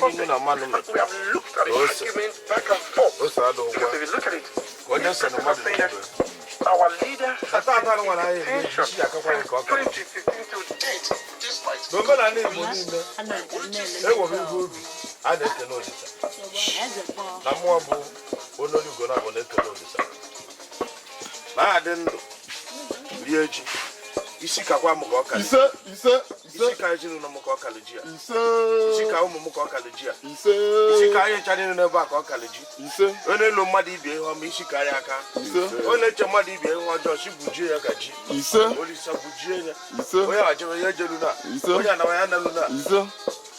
Ihe na mmadụ metụrụ ose ose adịghịkwa ka onye so na mmadụ na ibe ata ata nwere anyị eri ji isi akakwa ya ka ọ kara ji. N'omenala Igbo niile, e nwere ihe ubi a na-ekele Olisa na mmụọ bụ onye Ugo na abụ na-ekele Olisa na adị ndụ rie ji isi kakwa m ka ọ kara Ise, ise, ise. Isi ka ezinụlọ m ka ọ kara ji a. Ise. Isi ka ụmụ m ka ọ kara ji a. Ise. Isi ka anyị ncha niile n'ebe a ka ọ kara ji. Ise. Onye na-elo mmadụ ibe ihe ọma, isi ka ya aka. Ise. Onye na-eche mmadụ ibe ihe ọjọọ, si gbujie ya ka ji. Ise. Olisa gbujie ya. Ise. Onye ajebe ya ejelu na. Ise. Onye anawa ya analu na. Ise.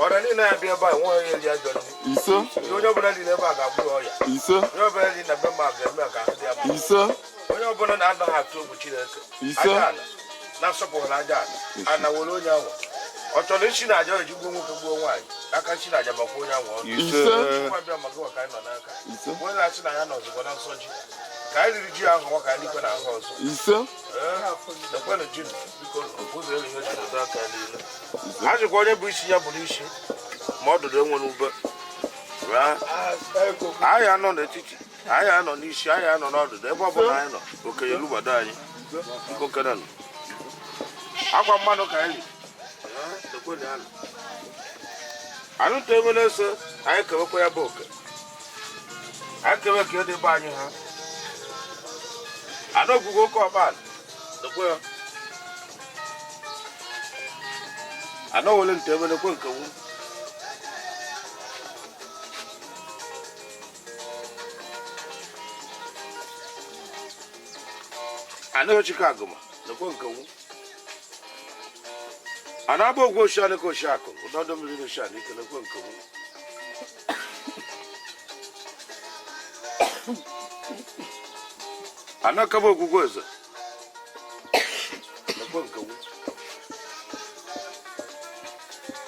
Ọrịa niile ya bịa ebe a, nwe onye eri ajọ nri. Ise. Onye ọbụla dị n'ebe a ga-agbụ ya ọya. Ise. Onye ọbụla dị na be ma ga-eme ka ahụ dị ya mma. Ise. Onye ọbụla na-anaghị atụ egwu Chineke. Ise. Aja ala na-asọpụrụ aja ala ana were onye ahụ ọ chọrọ isi na aja eji gbuo nwoke, gbuo nwaanyị, aka nsi na aja bakwa onye ahụ ọnụ. Ise. Chukwu abịa maka ụwa ka anyị nọ n'aka. Ise. Onye na-asị na ya nọzikwa na nsọ ji ka anyị riri ji ahụ nwa ka anyị likwe na ahụ ọzọ. Ise. Ekwenụ ji biko, ụzọ elu ihe ji nọdụ aka niile a sịkwa onye bụ isi ya bụrụ isi ma ọdụdụ enwere ube. Anyị anọ n'etiti, anyị anọ n'isi, anyị anọ n'ọdụdụ, ebe ọbụla anyị nọ, okenye lubado anyị. Biko kenenụ akwa mmanụ ka anyị ri anụ anụnta ebe na-eso anyị kewekwa ya bụ oke anyị kewe ka ebe anyị ha anụ ogwugwu oke ọkpa lekwe ya anụ wele nte ebe lekwe nke wu anụ ochike agụma lekwe nke wu anụ agba ogwu oshianị ka oshiakụ ụdọdọ mmiri na oshianị ike lekwe nke wu anụ akaba ogwugwu eze lekwe nke wu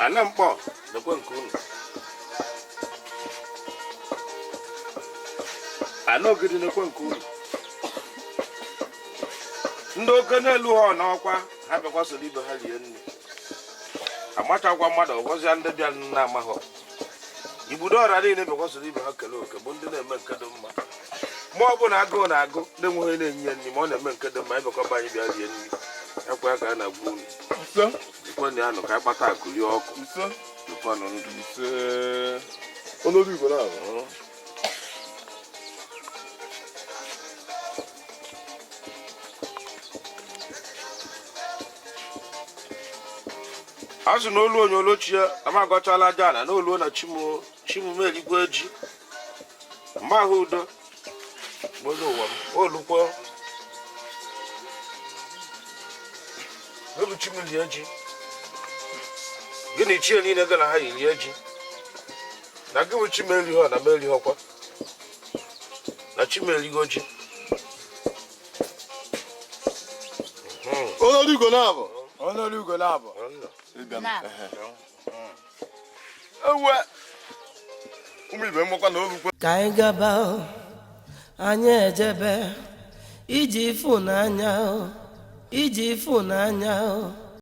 anụ mkpọ lekwe nke unu anụ ogidi lekwe nke unu. Ndị oke n'elu ha n'ọkwa ha bịakwa soro ibe ha rie nri amachakwa mmadụ ọgọzịa ndị bịa na amaghọ igbudo ọra niile bịakwa soro ibe ha kelee oke bụ ndị na-eme nke dị mma. Ma ọ bụ na agụụ na-agụ na-enweghị na-enye ya nri, ma ọ na-eme nke dị mma, ịbịakwa be anyị bịa rie nri ekwe ya ka a na-agwa unu. Ise. Ekwenụ ya nụ ka anyị kpata akụ rie ọkụ. Ise. Ekwenụ ndụ. Ise. Ọnọdụ Igbo na-abụ. A sị na olu onye olochie amagọchala aja ana na oluo na chimu chimu meligwe ji mgbe ahụ udo onye ụwa m olukwo obi chimu lie ji gịnị chie niile gị na ha yi lie ji na gị bụ chimu erighọ na m erighọkwa na chimu erigo ji. Ọnọdụ Igbo na-abụ. Ọnọdụ Ugo na-abụ. Ewe. Ụmụ ibe nwekwa na olukwe. Ka anyị gaba o, anyị ejebe iji ịfụnanya o, iji ịfụnanya o.